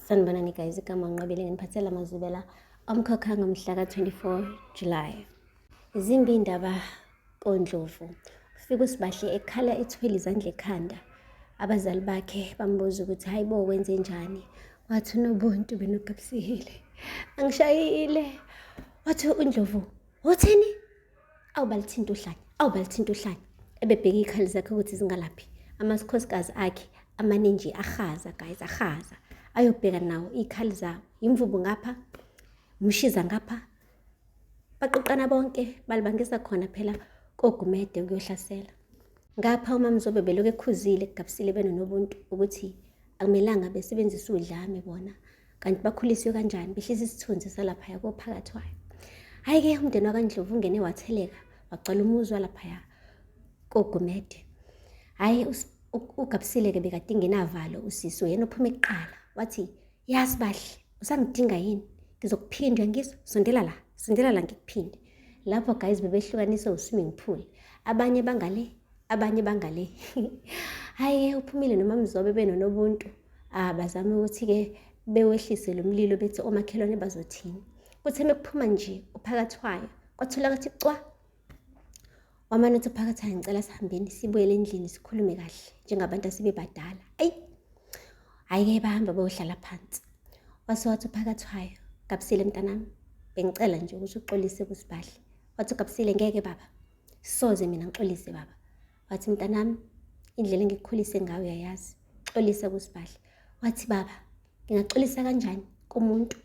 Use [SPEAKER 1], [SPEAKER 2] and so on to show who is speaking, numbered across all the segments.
[SPEAKER 1] Sanibonani guys, igama uNqobile nginiphathela amazwibela omkhokha ngomhla ka-24 July. Zimbi indaba koNdlovu. Ufika uSibahle ekhala ethwele izandla ekhanda. Abazali bakhe bambuza ukuthi hayi bo wenze njani? Wathi uNobuntu benogabisile. Angishayile. Wathi uNdlovu, uthini? Awu balithinta uhlanya, awu balithinta uhlanya. Ebebheka iy'khali zakhe ukuthi zingalaphi. Amakhosikazi akhe amane nje ahaza guys, ahaza. Ayobheka nawo iy'khali zawo. Imvubu ngapha, umshiza ngapha. Baqoqana bonke balibangisa khona phela koGumede ukuyohlasela. Ngapha uMaMzobe belokhu ekhuzile kugabisile benoNobuntu ukuthi akumelanga besebenzise udlame bona kanti bakhuliswe kanjani behlisa isithunzi salaphaya kophakathwayo. Hhayi-ke umndeni wakaNdlovu ungene watheleka wagcwala umuzi walaphaya koGumede. Hhayi uGabisile-ke bekade ingenavalo usisi uyena ophume kuqala wathi yazi bahle usangidinga yini ngizokuphinda uyangizwa sondela la sondela la ngikuphinde lapho guys bebehlukaniswe u-swimming pool abanye bangale abanye bangale hhayi-ke uphumile noMaMzobe benoNobuntu ah bazame ukuthi-ke bewehlise lo mlilo bethi omakhelwane bazothini kuthe mekuphuma nje uphakathwayo kwathula kwathi cwa wamane uthi uphakathwayo ngicela sihambeni sibuyele endlini sikhulume kahle njengabantu asebebadala ayi hhayi-ke bahamba bayohlala phansi wase wathi uphakathwayo Gabisile mntanami bengicela nje ukuthi uxolise kuSibahle wathi uGabisile ngeke baba soze mina ngixolise baba wathi mntanami indlela engikukhulise ngayo uyayazi xolisa kuSibahle wathi baba ngingaxolisa kanjani kumuntu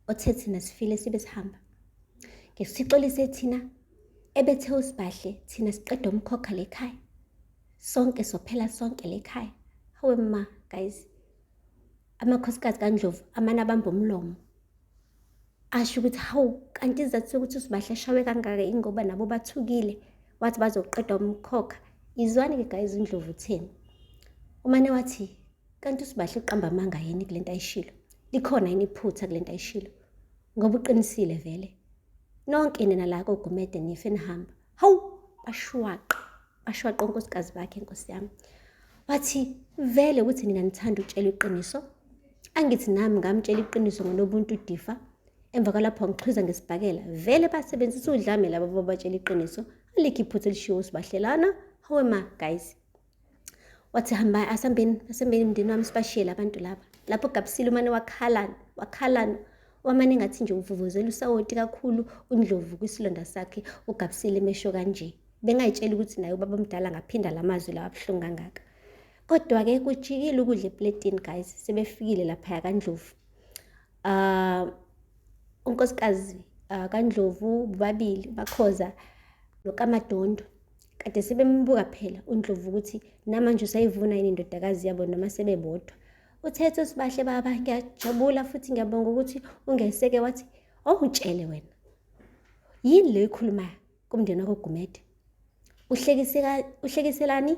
[SPEAKER 1] othe thina sifile sibe sihamba ngesixolise thina ebethe uSibahle thina siqeda umkhokha lekhaya sonke sophela sonke lekhaya hawe ma guys amakhosikazi kaNdlovu amane abamba umlomo asho ukuthi hawu kanti isizathu sokuthi uSibahle ashawe kangaka ingoba nabo bathukile wathi bazoqeda umkhokha izwani-ke guys uNdlovu utheni umane wathi kanti uSibahle uqamba amanga yini kule nto ayishilo likhona yini iphutha kule nto ayishilo ngoba uqinisile vele nonke nina la koGumede nife nihamba hawu bashwaqa bashwaqa onkosikazi bakhe nkosi yami wathi vele ukuthi nina nithanda ukutshela iqiniso angithi nami ngamtshela iqiniso ngoNobuntu Difa emva kwalapho wangixhwiza ngesibhakela vele basebenzisa udlame laba babatshela iqiniso alikho iphutha elishiwo uSibahlelana hawe ma guys wathi hamba asambeni asambeni mndeni wami sibashiyele abantu laba lapho Gabisile umane wakhalana wakhalana wamane ngathi nje uvuvuzela usawoti kakhulu uNdlovu kwisilonda sakhe uGabisile emesho kanje bengayitshela ukuthi naye ubaba omdala ngaphinda la mazwi lawa abuhlungu kangaka kodwa-ke kujikile ukudla epletini guys sebefikile laphaya kaNdlovu unkosikazi kaNdlovu bobabili bakhoza noKamadondo kade sebembuka phela uNdlovu ukuthi namanje usayivuna yini indodakazi yabo noma sebebodwa uthethe uSibahle baba ngiyajabula futhi ngiyabonga ukuthi ungeseke wathi owutshele wena yini leyo ikhulumayo kumndeni wakho Gumede uhlekiselani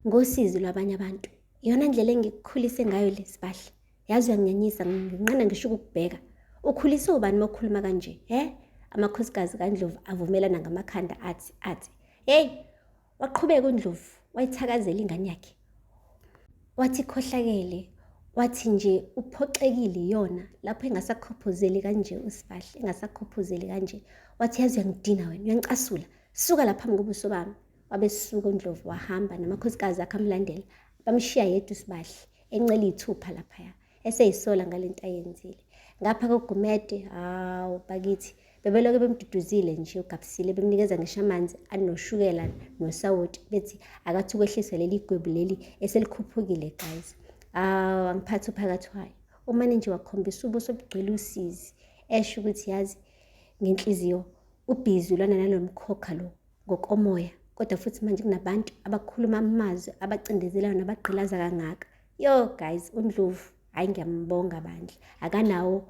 [SPEAKER 1] ngosizi lwabanye abantu iyona ndlela engikukhulise ngayo le Sibahle yazi uyanginyanyisa nginqena ngisho ukukubheka ukhulise ubani uma ukhuluma kanje he amakhosikazi kaNdlovu avumelana ngamakhanda athi athi hey waqhubeka uNdlovu wayithakazela ingane yakhe wathi khohlakele wathi nje uphoxekile iyona lapho engasakhophozeli kanje uSibahle engasakhophozeli kanje wathi yazi uyangidina wena uyangicasula suka lapha phambi kobuso bami wabesuka uNdlovu wahamba namakhosikazi akhe amlandela bamshiya yedwa uSibahle encela iy'thupha laphaya eseyisola ngale nto ayenzile ngapha koGumede hawu bakithi bebelokhu bemduduzile nje uGabisile bemnikeza ngisho amanzi anoshukela nosawoti bethi akathi ukwehlisa leli gwebu leli eselikhuphukile guys awu angiphathi uphakathi wayo umane nje wakhombisa ubuso obugcwele usizi esho ukuthi yazi ngenhliziyo ubhizi ulwana nalo mkhokha lo ngokomoya kodwa futhi manje kunabantu abakhuluma amazwi abacindezelayo nabagqilaza kangaka yo guys uNdlovu hayi ngiyambonga bandla akanawo.